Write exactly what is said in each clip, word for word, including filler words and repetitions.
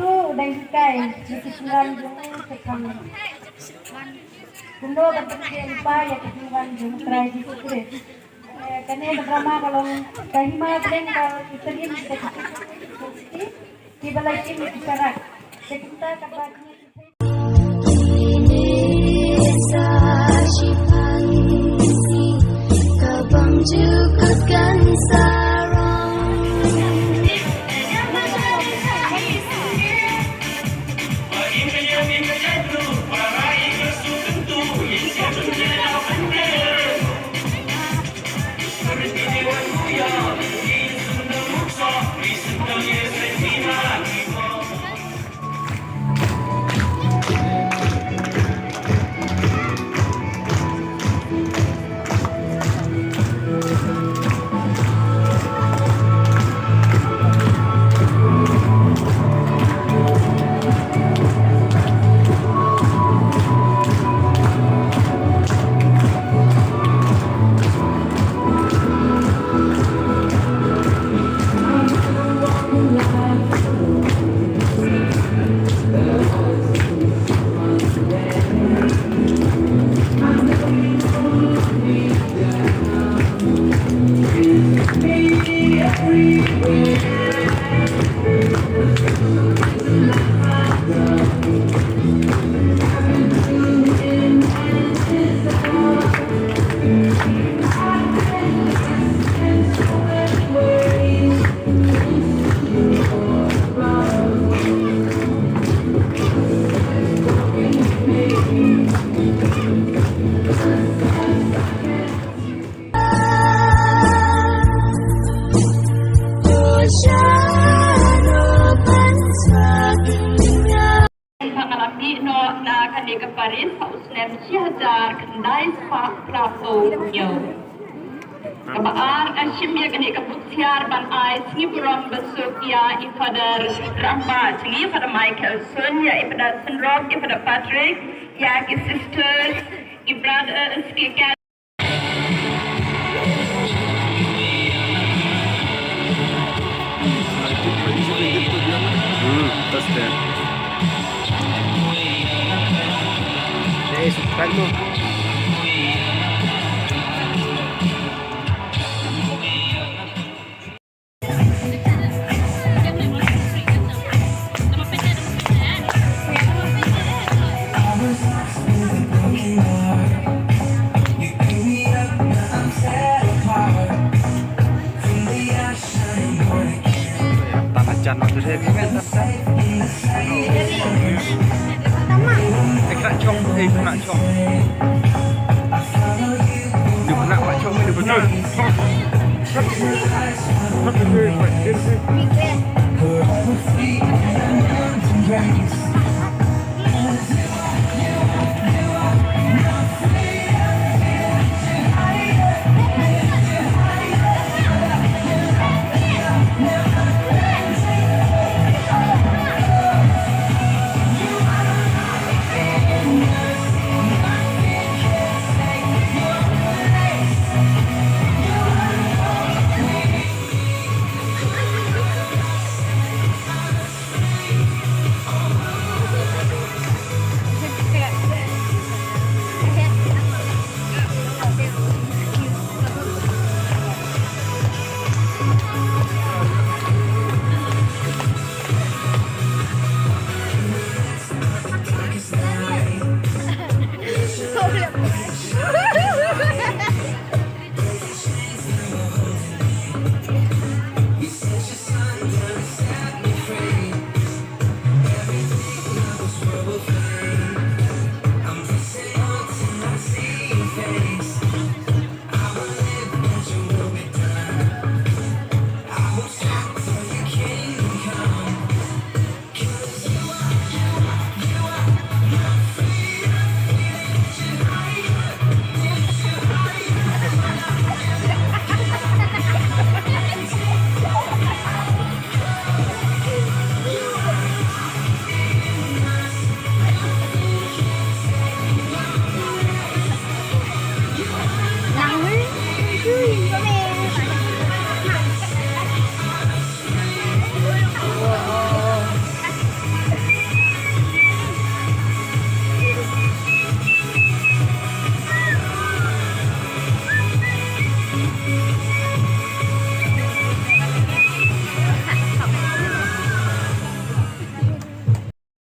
U dang hikai ïa ki jingwan jong u, te kham kumno ban pynthikna ïa ki jingwan jong U Trai Jisu Khrist. Eh, kane ka drama ka long ka hima pdeng ka itrien ka, kiba la shim ïa ki sharak. Te kumta ka ba Ba nga la mih noh na kane ka barit ha u snem shi hajar khyndai spah phra phew hynñiew. Kaba ar, nga shim ïa kane ka buit hiar ban ai sngi burom basuk ïa i Father Rangbah jong ngi, Father Michael Sun, ïa i Father Synrop, i Father Patrick, ïa ki sisters, ki brothers, ki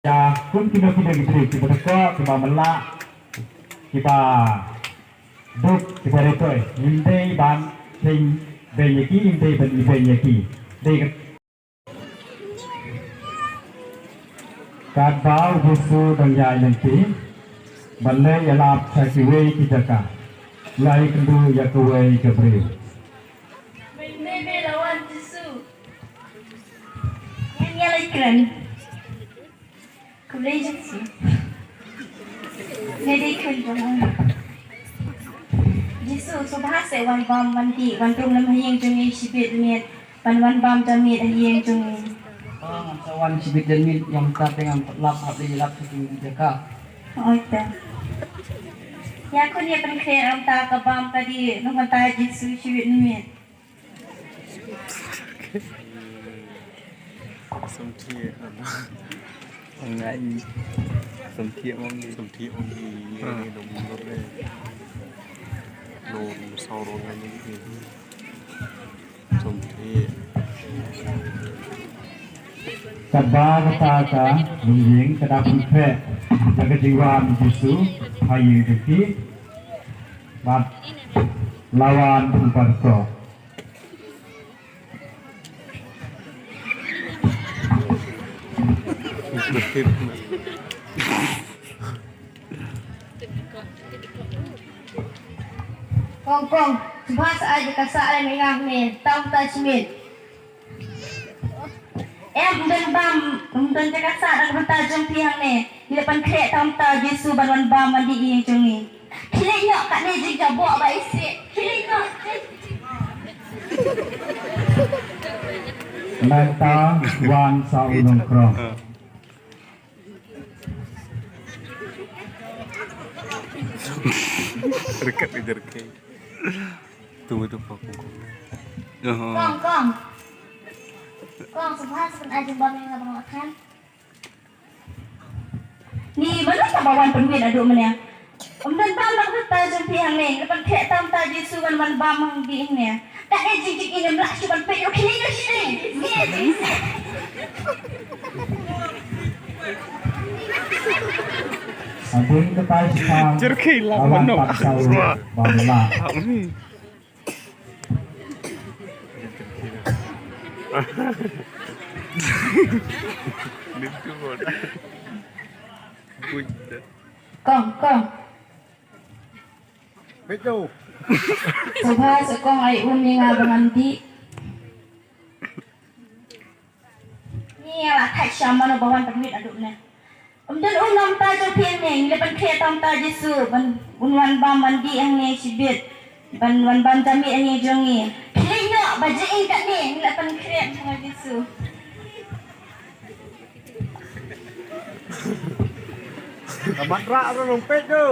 Ïa kum kino kino ki briew kiba dei ko kiba mlak kiba duk kiba ritoi, ngim dei ban seng beiñ ïa ki, ngim dei ban ibeiñ ïa ki. Dei ka Katba u Jisu dang ïaid lynti ban leit ïalap sha kiwei ki jaka, la ïakynduh ïa kawei ka briew. Mei mei mei la wan Jisu. Ngan ïaleit kren. Khublei Jisu. Ngi dei kren jong u Jisu, sngewbha seh wan bam wan dih wan rung lem ha ïing jong ngi shibit miet. Ban wan bam janmiet ha ïing jong ngi. Oh, ngan sa wan shibit janmiet, ïa mynta te ngan lap hap leit lap sha ki jaka. Oi te. Ïa khun ïa pynkhreh ïa mynta ka bam ka dih, nong mynta Jisu shibit miet. Samthi. Ngai. Samthi ong. Samthi ong. Ni dong dong ni. Dong saw dong ngai ni. Katba kata ka longïing ka da pynkhreh ïa ka jingwan Jisu ha ïing jong ki, bad la wan u baroh. Kong kong, sngewbha sa ai ka sah ai mynta hangne, tang ta shimit. Em, ym don bam, ym don jaka sah na ka bynta jong phi hangne. Ngi la pynkhreh tam ta Jisu ban wan bam wan dih ïing jong ngi. Khie leit noh katne jingjaboh ba isih. Khie leit noh. Mynta wan sa u nongkrong. Dekat ke jerke. Tunggu tu pakung. Kong kong. Kong, sngewbha sa pynai jingbam ïa nga ba nga la khlem. Ni mano kaba wan pynwit naduh mynne? Ym don bam na ka bynta jong phi hangne, ngi la pynkhreh tam ta Jisu ban wan bam ha dih hangne. Katne jingjngim ngim lah shuh ban peit ïa u khlieh ïa u khlieh. Ni jingsi. Hadien kata shiphang. Jerke lah mano. Bam lah. Kong kong. Betul. Sngewbha sa kong ai um ïa nga ba ngan dih. Ngi la thait sha mano ba wan pynwit naduh mynne. Ym don um na ka bynta jong phi hangne, ngi la pynkhreh tam ta Jisu ban un wan bam wan dih hangne shibit. Ban wan bam janmiet hangne jong ngi. Khie leit noh ba jingim katne ngi la pynkhreh ha Jisu. Ka mat rah ruh long peit tu.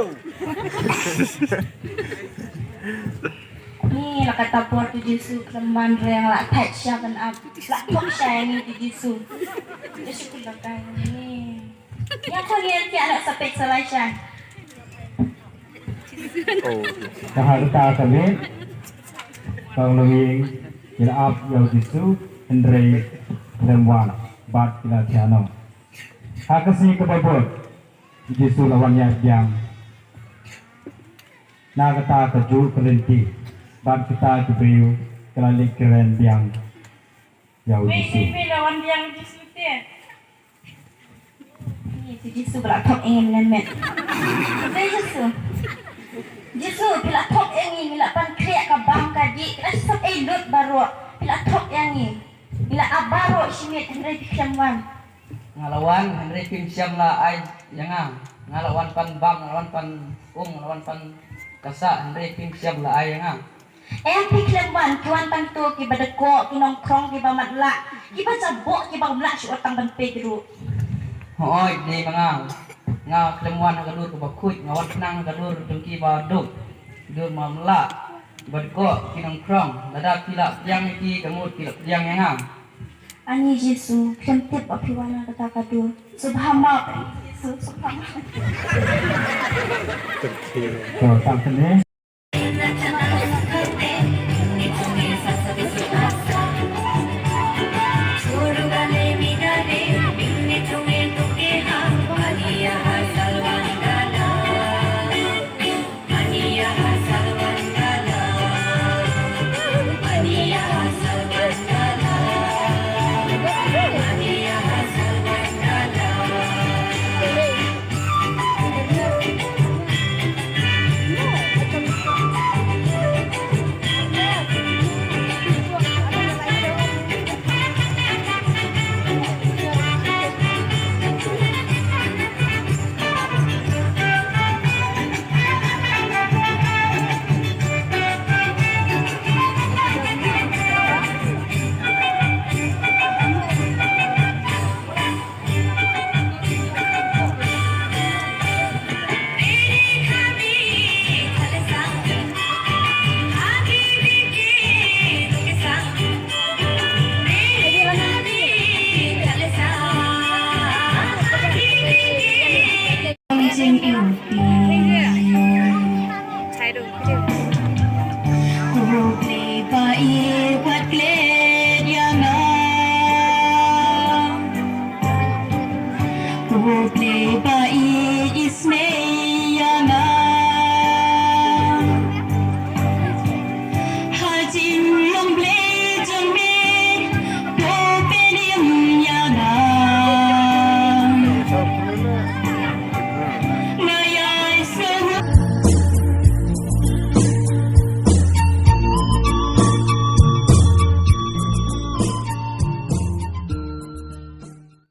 Ni la kata por tu Jisu khlem man reng la thait sha ban ap. La thok sha ïa ngi tu Jisu. Jisu ku la kai ni. Ïa ko ni ki anak sa peit sa lai sha. Ka ha kata ka miet ka longïing ki la ap ïa u Jisu hynrei khlem wan bad ki la thiah noh. Ha ka sngi kaba bud u Jisu la wan ïaid biang na kata kajuh ka lynti bad kita ki briew ki la leit kren biang ïa u Jisu. Wei, wei, wei, la wan biang u Jisu te. Ni, tu Jisu ba la thok ïa ngi mynne. Te Jisu. Jisu, phi la thok ïa ngi, ngi la pynkhreh ka bam ka dih, ka sap ei lut baroh. Phi la thok ïa ngi. Ngi la ap baroh shimiet hynrei phi khlem wan. Nga la wan hynrei phim shym la ai ïa nga. Nga la wan pan bam, nga la wan pan um, nga la wan pan ka sah hynrei phim shym la ai ïa nga. Em, phi khlem wan, ki wan tang to kiba dei ko, ki nongkhrong, kiba matlah, kiba jaboh, kiba ym lah shuh tang ban peit ruh. Hooid, dei ma nga. Nga khlem wan ha ka dur kaba khuid, nga wan khnang ha ka dur jong kiba duk. Dur matlah, kiba dei ko, ki nongkhrong, lada phi la pdiang ïa ki, ka mut phi la pdiang ïa nga. Ani Jisu, khlem tip ba phi wan ha kata ka dur. Sngewbha map, Ani Jisu, sngewbha map. To, tang kane.